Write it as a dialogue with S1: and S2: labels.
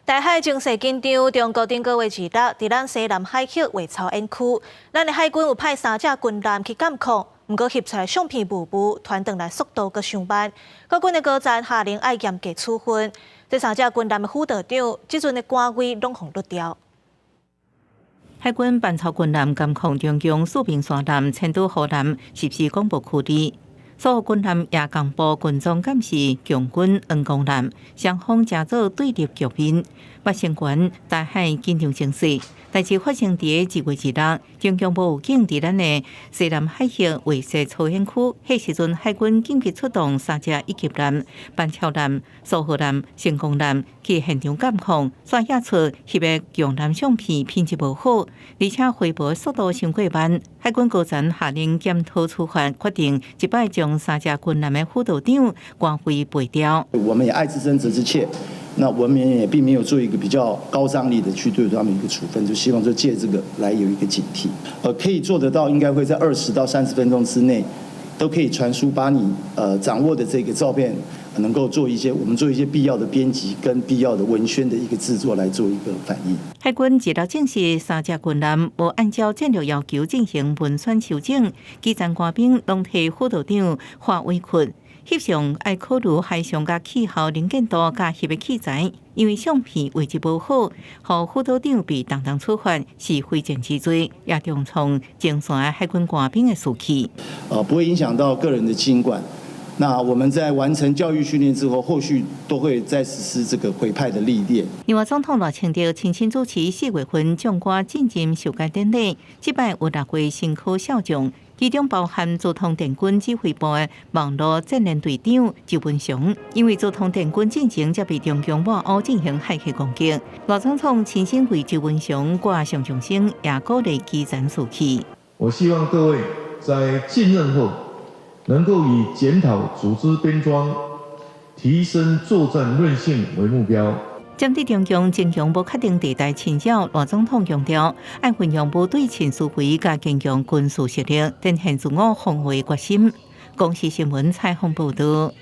S1: 台海情勢緊張，中國頂個月二六，佇咱西南海域畫操演區，咱的海軍有派三隻軍艦去監控，毋過翕出來相片霧霧，傳轉來速度閣傷慢。國軍的高層下令愛嚴格處分。這三隻軍艦的輔導長，這陣的官位攏予掠掉。
S2: 海軍班超軍艦監控中共四平山艦、千島湖艦實時廣播區裡。所有軍艦也公布軍裝鑑識共軍黃公艦，雙方成做對立局面。八成懸台海緊張情勢，代誌發生佇2月26，中共無預警佇咱的西南海域畫設操演區，彼時陣海軍緊急出動三隻一級艦、班超艦、蘇澳艦、成功艦去現場監控，煞驗出翕的共艦相片品質無好，而且回報速度傷過慢。海軍高層下令檢討處罰，決定這擺將三隻軍艦的輔導長官位廢掉。
S3: 我們也愛之深責之切。那我們也並沒有做一個比較高張力的去對他們一個處分，就希望說借這個來有一個警惕。可以做得到，應該會在20到30分鐘之內，都可以傳輸，把你掌握的這個照片，能夠做一些我們做一些必要的編輯跟必要的文宣的一個製作來做一個反應。
S2: 海軍二六證實三隻軍艦無按照戰略要求進行文宣修整，基層官兵攏替輔導長發委屈。翕相愛考慮海上佮氣候能見度佮翕的器材，因為相片畫質無好，予輔導長被重重處罰是非戰之罪，也重創前線的海軍官兵的士氣。
S3: 不會影響到個人的經管。那我們在完成教育訓練之後，後續都會再實施這個回派的歷練。
S2: 另外，總統賴清德親身主持4月份將官進階授鍇典禮，這擺有六位新科少將，其中包含祖統電軍指揮部的網絡戰練隊長周文雄，因為祖統電軍進前才被中共抹烏進行駭客攻擊，賴總統親身為周文雄掛上將星，也鼓勵基層士氣。
S4: 我希望各位在進任後，能夠以檢討組織編裝、提升作戰韌性為目標。
S2: 針對中共增強無確定地帶侵擾，賴總統強調，愛運用無對稱思維，佮堅強軍事實力，展現自我防衛決心。公視新聞採訪報導。